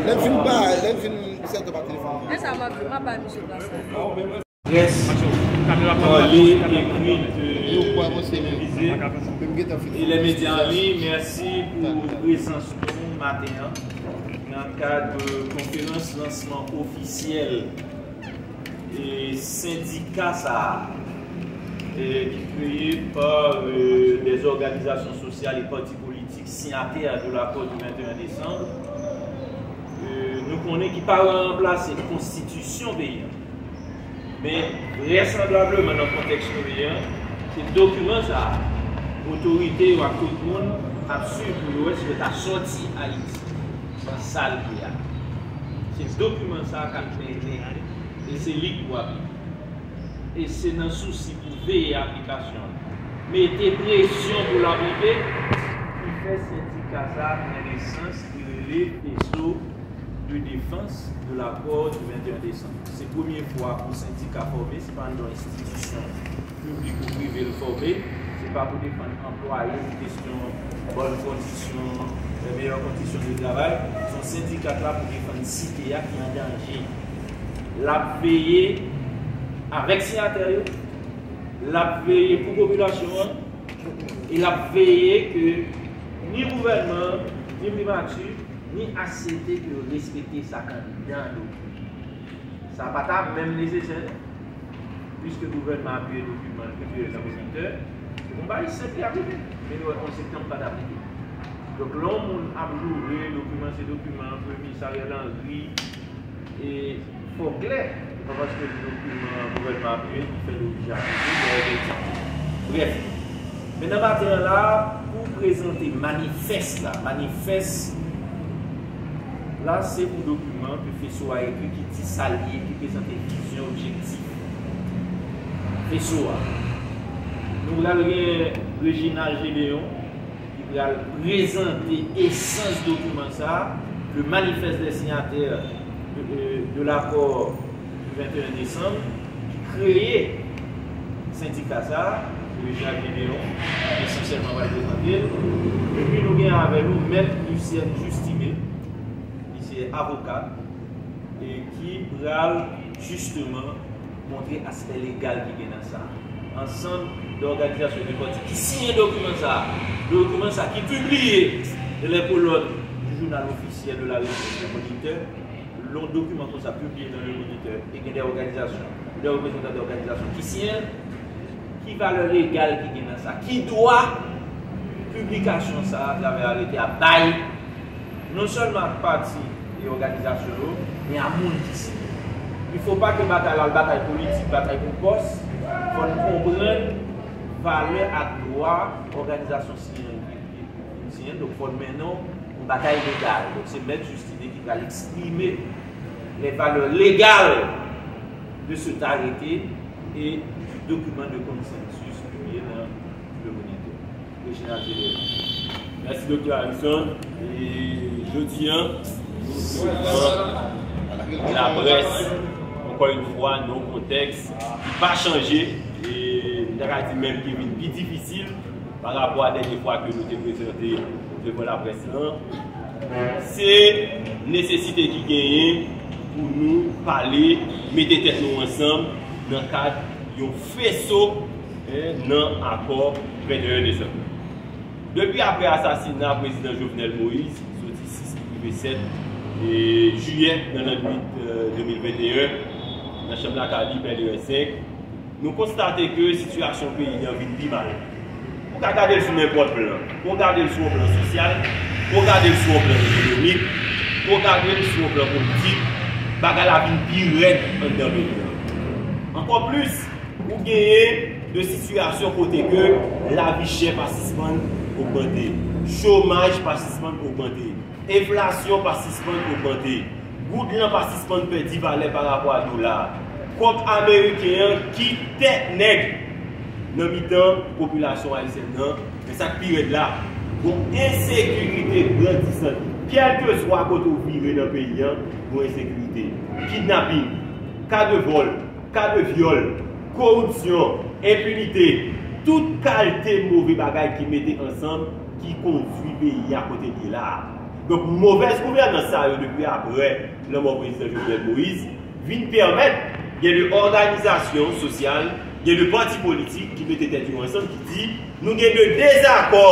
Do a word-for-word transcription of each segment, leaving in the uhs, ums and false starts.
Lè m fin ba, lè m fin sèt pa telefòn. Men sa m ap di, m ap bay misye plas la. Près, pale, ekri, televize, e lè medya an liy, mèsi pou prezans nou maten an nan kad konferans lansman ofisyèl e sendika sa a, e ki kreye pa, e, des organizations sociales et partis politiques signataires de l'accord du vingt et un décembre, e, nou konnen ki pa ranplase konstitisyon peyi a. Men, vrèsanblableman, nan kontèks nou ye a, se dokiman sa a, otorite yo ak tout moun ap swiv pou yo wè si yo ta sòti Ayiti nan sa l ye a. Se dokiman sa a k ap mennen, e se li k pou aplike. E se nan sousi pou veye aplikasyon l, mete presyon pou l aplike, ki fè sendika sa a pran nesans, ki rele Faisceau de défense de l'accord du vingt et un décembre. Se premye fwa yon sendika fòme, se pa anndan enstitisyon piblik ou prive l fòme, se pa pou defann anplwaye pou kesyon bòn kondisyon, meyè kondisyon de travay. Se yon sendika k la pou defann site a ki an danje. L ap veye avèk siyatè yo, l ap veye pou popilasyon an, e l ap veye ke ni gouvènman an, ni primati, ni H C T ke yo respekte sa k anndan dokiman. Sa pa ta menm nesesè, non. Piske gouvènman apiye dokiman l, pibliye l nan Moniteur, se yon bagay senp ki ap rive. Men nou wè onz septanm pa t aplike. Donk, lè yon moun ap joure dokiman, se dokiman Premye Minis Ariel Henry, e fò klè, se pa paske se dokiman gouvènman apiye ki fè l oblije aplike, lè yo gen ti. Brèf, men nan maten an la, pou prezante manifès la, manifès la, se yon dokiman ke Faisceau a ekri ki di sa l ye, ki prezante vizyon, objektif Faisceau a. Nou pral gen Reginald Gédéon ki pral prezante esans dokiman sa a, le manifeste des signataires de, de, de l'accord du vingt et un décembre, ki kreye sendika sa a, Reginald Gédéon, esansyèlman pral prezante l. Epi nou gen avè nou Mèt Lucienne Justimé, li se avoka, e ki pral jisteman montre aspè legal ki gen nan sa. Ansanm de òganizasyon, de pati ki siyen dokiman sa, dokiman sa ki pibliye dans les colonnes du journal officiel de la République, Le Moniteur, lè yon dokiman konsa pibliye nan Le Moniteur, e gen de òganizasyon, de reprezantan de òganizasyon ki siyen l, ki valè legal ki gen nan sa? Ki dwa piblikasyon sa a, atravè arete a, bay non sèlman ak pati e òganizasyon yo, men a moun ki siyen? Il faut pas que batay la, batay politik, batay pou pòs, fò n konprann valè ak dwa òganizasyon siyen ki, ki, ki siyen. Donk, fò n mennen yon batay legal. Donk, se Mèt Justine ki pral eksprime les valeurs légales de cet arrêté et du document de consensus publié dans Le Moniteur. Reginald Gédéon. Mèsi, Doktè Harrison. E jodi a, nou resevwa laprès, ankò yon fwa, nan yon kontèks ki pa chanje, e m ta ka di menm ki vin pi difisil pa rapò a dènye fwa ke nou te prezante devan laprès lan. Se nesesite ki genyen pou nou pale, mete tèt nou ansanm nan kad yon feso, en, nan akò venteyen desanm. Depi apre asasina prezidan Jovenel Moïse, soti sis pou rive sèt, e, jiyè nan lannwit, e, de mil venteyen, nan chanm lakay li, Bèlè senk, nou konstate ke sitiyasyon peyi an vin pi mal. Ou ka gade l sou nenpòt plan. Ou gade l sou yon plan sosyal, ou gade l sou yon plan ekonomik, ou gade l sou yon plan politik, bagay la vin pi rèd anndan peyi an. Ankò plis, ou genyen De sitiyasyon kote ke lavi chè pa sispann ogmante, chomaj pa sispann ogmante, enflasyon pa sispann ogmante, goud lan pa sispann pèdi valè pa rapò a dola a, kòb ameriken an ki tèt nèg nan mitan popilasyon ayisyèn nan. Men sa k pi rèd la, gon ensekirite grandisant. Kèlkeswa kote w vire nan peyi an, gon ensekirite. Kidnaping, ka de vòl, ka de vyòl, koripsyon, enpinite, tout kalte move bagay ki mete ansanm ki kondui peyi a kote l ye la a. Donk, movèz gouvènans sa yo depi apre lanmò prezidan Jovenel Moïse vin pèmèt gen de òganizasyon sosyal, gen de pati politik ki mete tèt yo ansanm, ki di nou gen de dezakò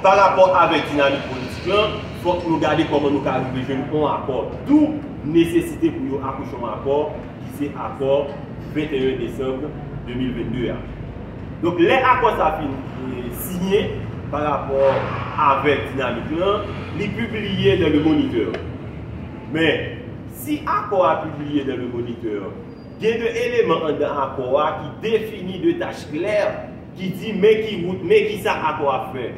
pa rapò avèk dinamik politik lan, fòk nou gade kòman nou ka rive jwenn yon akò. D'où nesesite pou yo akouche yon akò ki se akò venteyen desanm de mil vennde a. Donk, lè akò sa fin, e, siyen pa rapò avèk dinamik lan, li pibliye nan Le Moniteur. Men, si akò a pibliye nan Le Moniteur, gen de eleman anndan akò a ki defini de tach klè, ki di men ki wout, men kisa akò a fè.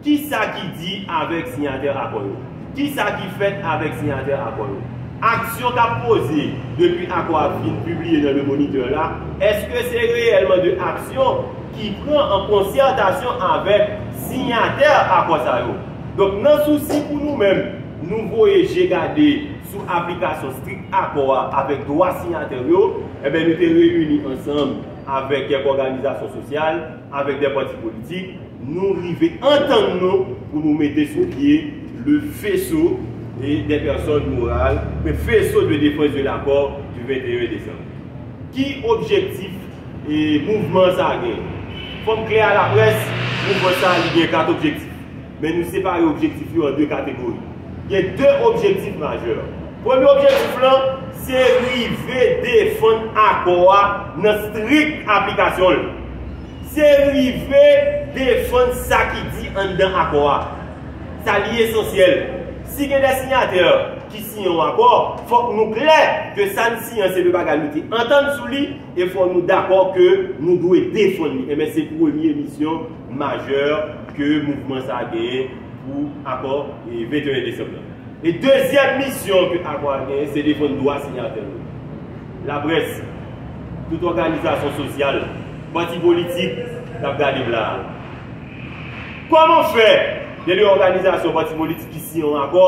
Kisa ki di avèk siyatè akò yo? Kisa ki fèt avèk siyatè akò yo? Aksyon k ap poze depi akò a fin pibliye nan Le Moniteur la, èske se reyèlman de aksyon ki pran an konsètasyon avèk siyatè akò sa yo? Donk, nan sousi pou nou menm, nou voye je gade sou aplikasyon strik akò a avèk dwa siyatè yo, enben, nou te reyini ansanm avèk kèk òganizasyon sosyal, avèk de pati politik, nou rive antann nou pou nou mete sou pye le faisceau et des personnes morales, le faisceau de défense de l'accord du vingt et un décembre. Ki objektif, e, mouvman sa a gen? Fò m klè a laprès, mouvman sa a li gen kat objektif. Men nou separe objektif yo an de kategori. Gen de objektif majè. Premye objektif lan, se rive defann akò a nan strik aplikasyon l. Se rive defann sa ki di anndan akò a. Sa li esansyèl. Si gen de siyatè ki siyen yon akò, fòk nou klè ke sa n siyen an se de bagay nou te antann sou li, e fò nou dakò ke nou dwe defann li. Enben, se premye misyon majè ke mouvman sa a genyen pou akò, e, venteyen desanm lan. E dezyèm misyon ke akò a genyen, se defann dwa siyatè yo. Laprès, tout òganizasyon sosyal, pati politik k ap gade m la a. Kòman fè gen de òganizasyon, pati politik ki siyen yon akò,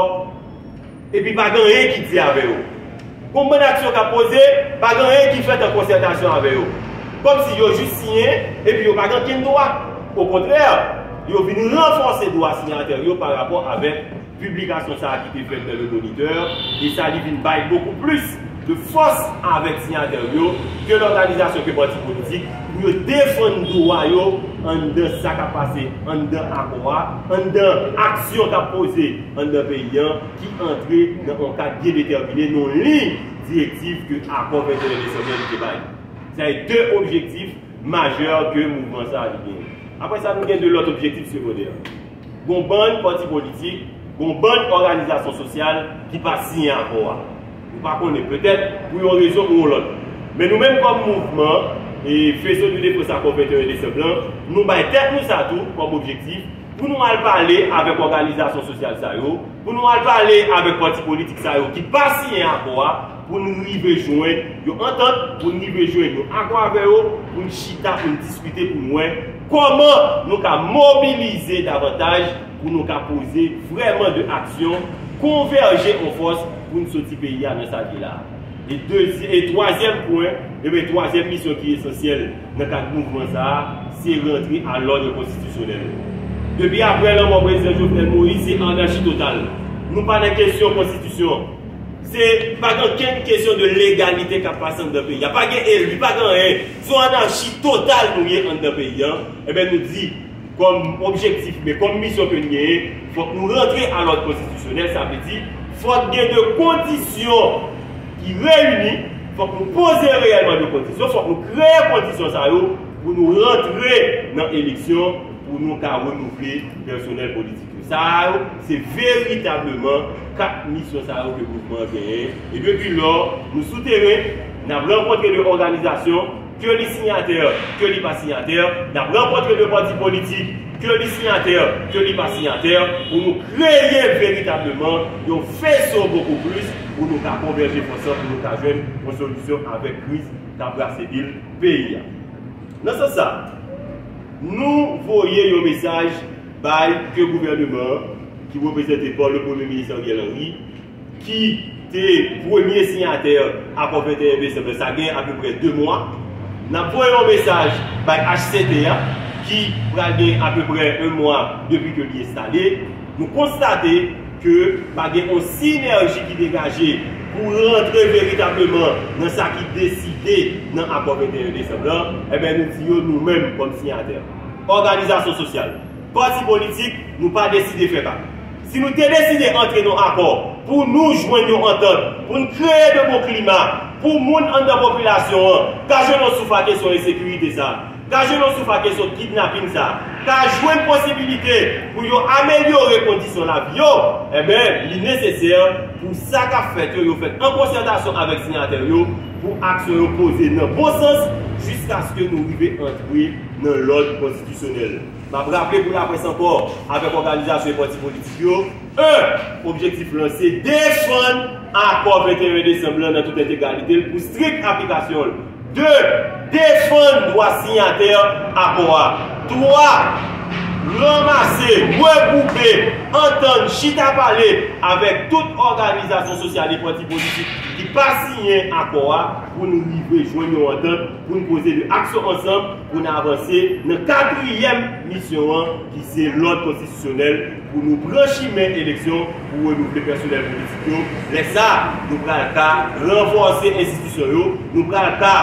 epi pa gen anyen ki di avè yo? Gon bann aksyon k ap poze, pa gen anyen ki fèt an konsètasyon avè yo. Kòmsi yo jis siyen, epi yo pa gen okenn dwa. Okontrè, yo vin ranfòse dwa siyatè yo pa rapò avèk piblikasyon sa a ki te fèt nan Le Moniteur, e sa li vin bay bokou plis de fòs avèk siyatè yo ke lòganizasyon, ke pati politik, pou yo defann dwa yo anndan sa k ap pase anndan akò a, anndan aksyon k ap poze anndan peyi an, ki antre nan yon kad byen detèmine, nan yon liy direktiv ke akò venteyen desanm lan li te bay. Sa se de objektif majè ke mouvman sa a li genyen. Apre sa, nou gen de lòt objektif segondè. Gon bann pati politik, gon bann òganizasyon sosyal ki pa siyen akò a. Nou pa konnen, petèt pou yon rezon ou yon lòt. Men nou menm kòm mouvman, e, Faisceau de Défense Accord venteyen desanm lan, nou bay tèt nou sa tou kòm objektif pou nou al pale avèk òganizasyon sosyal sa yo, pou nou al pale avèk pati politik sa yo ki pa siyen akò a, pou n rive jwenn yon antant, pou n rive jwenn yon akò avè yo, pou n chita, pou n diskite, pou n wè kòman nou ka mobilize davantaj, pou nou ka poze vrèman de aksyon, konvèje an fòs pou n soti peyi a nan sa l ye la. E dezi-, e twazyèm pwen, ebyen, twazyèm misyon ki esansyèl nan kad mouvman sa a, se rantre a lòd konstitisyonèl. Depi apre lanmò prezidan Jovenel Moïse, se anachi total. Nou pa nan kesyon konstitisyon. Se pa gen okenn kesyon de legalite k ap pase anndan peyi a. Pa gen eli, pa gen anyen. Se yon anachi total nou ye anndan peyi a. Ebyen, nou di, kòm objektif, men kòm misyon ke n genyen, fòk nou rantre a lòd konstitisyonèl, sa vle di, fòk gen de kondisyon ki reyini, fòk nou poze reyèlman de kondisyon, fòk nou kreye kondisyon sa yo pou nou rantre nan eleksyon, pou nou ka renouvle pèsonèl politik yo. Sa yo, se veritableman kat misyon sa yo ke mouvman an genyen. E depi lò, nou sou teren, n ap rankontre de òganizasyon, Ke li siyatè, ke li pa siyatè, n ap rankontre de pati politik, ke li siyatè, ke li pa siyatè, pou nou kreye veritableman yon faiso bokou plis, pou nou ka konvèje fòs lan, pou nou ka jwenn yon solisyon avèk kriz k ap brase bil peyi a. Nan sans sa, nou voye yon mesaj bay ke gouvèneman an, ki reprezante pa le Premye Minis Ariel Henry, ki te premye siyatè akò venteyen desanm sa gen apeprè de mwa. N ap voye yon mesaj bay H C T a, ki pral gen apeprè yon mwa depi ke li enstale. Nou konstate ke pa gen yon sinèji ki degaje pou rantre veritableman nan sa ki deside nan akò venteyen desanm lan. Enben, nou di yo, nou menm kòm siyatè, òganizasyon sosyal, pati politik, nou pa deside fè bak. Si nou te deside antre nan akò pou nou jwenn yon antant, pou n kreye de bon klima, pou moun anndan popilasyon an ka jwenn yon souf a kesyon ensekirite sa, ka jwenn yon souf a kesyon kidnapin sa, ka jwenn posibilite pou yo amelyore kondisyon lavi yo, enben, li nesesè pou sa k ap fèt yo, yo fèt an konsètasyon avèk siyatè yo, pou aksyon yo poze nan bon sans, jiskaske nou rive antre nan lòd konstitisyonèl. M ap raple pou laprès ankò, avèk òganizasyon e pati politik yo, en, objektif lan se defann akò venteyen desanm lan nan tout entegralite l pou strik aplikasyon l. De, defann dwa siyatè akò a. Twa, ranmase, regwoupe, antann, chita pale avèk tout òganizasyon sosyal e pati politik ki pa siyen akò a pou n rive jwenn yon antant, pou n poze de aksyon ansanm, pou n avanse nan katriyèm misyon an, ki se lòd konstitisyonèl, pou nou pran chimen eleksyon, pou renouvle pèsonèl politik yo. Lè sa, nou pral ka ranfòse enstitisyon yo, nou pral ka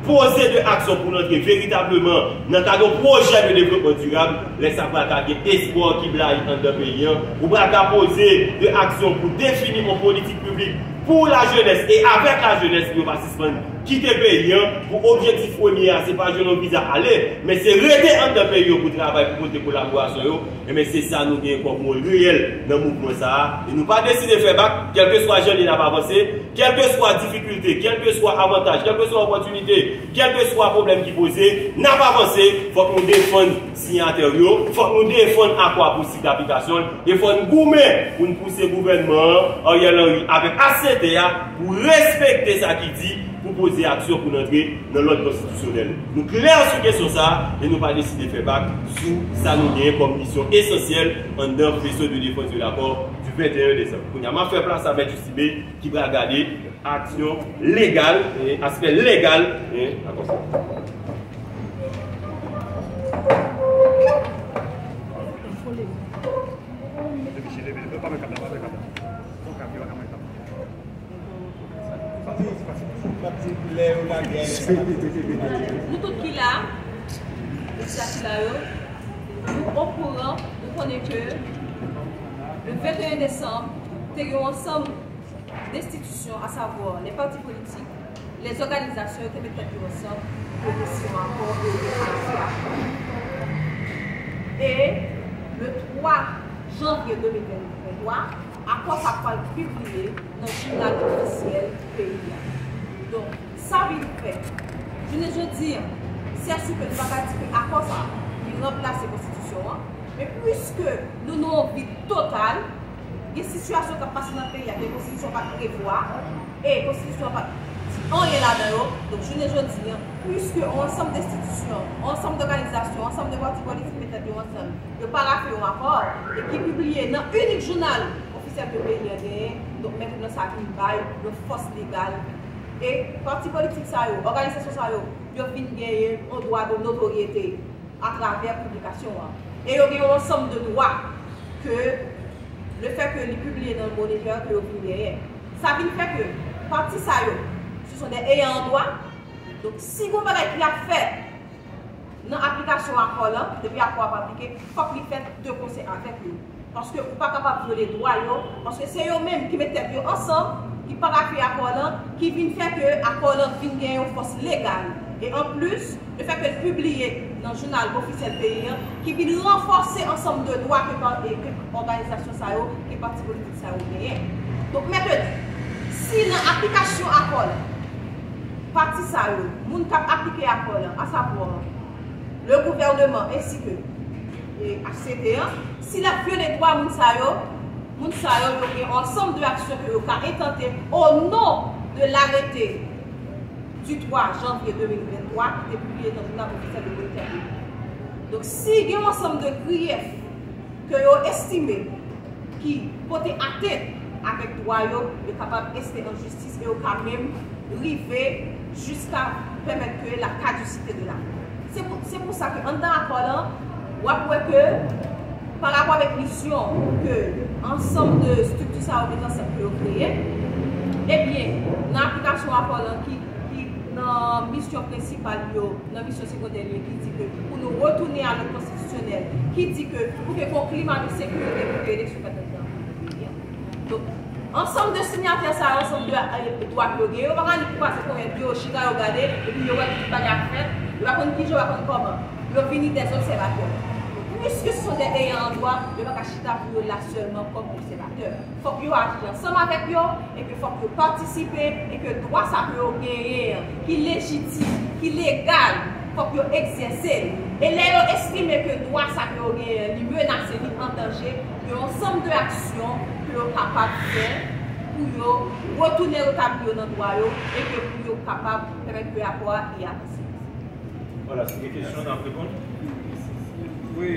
poze de aksyon pou n antre veritableman nan kad yon pwojè de devlopman dirab. Lè sa pral ka gen espwa ki blayi anndan peyi an. Ou pral ka poze de aksyon pou defini yon politik piblik pou lajenès e avèk lajenès pou yo pa sispann kite peyi an, pou objektif premye a, se pa jwenn yon viza ale, men se rete anndan peyi yo pou travay, pou pote kolaborasyon yo, enben se sa nou gen kòm wòl reyèl nan mouvman sa a. E nou pa deside fè bak, kèlkeswa jan li n ap avanse, kèlkeswa difikilte, kèlkeswa avantaj, kèlkeswa opòtinite, kèlkeswa pwoblèm ki poze, n ap avanse, fòk nou defann siyatè yo, fòk nou defann akò a pou sik aplikasyon l, e fòk n goumen pou n pouse gouvènman an, Ariel Henry, avèk H C T a, pou respekte sa ki di, pou poze aksyon pou n antre nan lòd konstitisyonèl. Nou klè sou kesyon sa a, e nou pa deside fè bak sou sa nou genyen kòm misyon esansyèl anndan faiso de défense de l'accord du vingt et un décembre. Kounye a, m ap fè plas a Mèt Justime ki pral gade aksyon legal, e, aspè legal, e, akò sa. Nou tout ki la, nou sa ki la yo, nou okouran, nou konnen ke le venteyen desanm, te gen yon ansanm de enstitisyon, asavwa lè pati politik, lè zòganizasyon yo te met tèt yo ansanm pou yo te siyen yon akò e yo te parafye akò. E le twa janvye de mil venntwa, akò sa a pral pibliye nan jounal ofisyèl peyi a. Donk, sa vin fè, jounen jodi a, se si ke nou pa ka di ke akò sa a li ranplase konstitisyon an, men piske nou nan yon vid total, gen sitiyasyon k ap pase nan peyi a ke konstitisyon pa t prevwa, e konstitisyon pa t di anyen ladan yo. Donk, jounen jodi a, piske yon ansanm de enstitisyon, yon ansanm de òganizasyon, yon ansanm de pati politik met tèt yo ansanm, yo parafye yon akò, e ki pibliye nan inik jounal ofisyèl ke peyi a genyen, donk, mentnan sa vin bay yon fòs legal. E pati politik sa yo, òganizasyon sa yo, yo vin genyen yon dwa de notoryete atravè piblikasyon an. E yo gen yon ansanm de dwa ke, lefètke li pibliye nan Moniteur, ke yo vin genyen. Sa vin fè ke pati sa yo, se son de eyan an dwa. Donk, si gon bagay ki ap fèt nan aplikasyon akò lan, depi akò a pa aplike, fòk li fèt de konsè avèk yo. Paske ou pa kapab vyole dwa yo, paske se yo menm ki met tèt yo ansanm, ki parafye akò lan, ki vin fè ke akò lan vin gen yon fòs legal. E anplis, lefètke l pibliye nan jounal ofisyèl peyi an, ki vin ranfòse ansanm de dwa ke pa, e ke òganizasyon sa yo, ke pati politik sa yo genyen. Donk, mentnan, si nan aplikasyon akò lan, pati sa yo, moun k ap aplike akò la, asavwa le gouvènman ensi ke e, H C T an, si l ap vyole dwa moun sa yo, moun sa yo, yo gen ansanm de aksyon ke yo ka entante o non de larete du twa janvye de mil venntwa ki te pibliye nan Jounal Ofisyèl de Moritani. Donk, si gen yon ansanm de griyèf ke yo estime ki pote atent avèk dwa yo, yo kapab este an jistis e yo ka menm rive jiska pèmèt ke la kadisite de la. Se pou, se pou sa ke anndan akò lan, w ap wè ke pa rapò avèk misyon ke ansanm de estrikti sa yo met ansanm ke yo kreye, ebyen, nan aplikasyon akò lan ki, ki nan misyon prensipal yo, nan misyon segondè yo ki di ke pou nou retounen a lòd konstitisyonèl ki di ke pou ke gen yon klima de sekirite pou ke eleksyon fèt anndan peyi a. Donk, ansanm de sinyatè sa yo, ansanm de e, dwa ke yo genyen, yo pa ka annik kwaze konyen pye yo, chita yo gade, epi yo wè tout bagay ap fèt, yo pa konn kijan, yo pa konn kòman. Yo vini dè obsèvatè. Piske se son dè eyan an dwa, yo pa ka chita pou yo la sèlman kòm obsèvatè. Fòk yo aji ansanm avèk yo, e ke fòk yo patisipe, e ke dwa sa ke yo genyen an, ki lejitim, ki legal, fòk yo egzèse l. E lè yo estime ke dwa sa ke yo genyen an, li menase, li an danje, gen yon ansanm de aksyon ke yo kapab fè pou yo retounen retabli yo nan dwa yo, e ke pou yo kapab pèmèt ke akò a i avanse. Vwala, si gen kesyon, n ap reponn. Wi.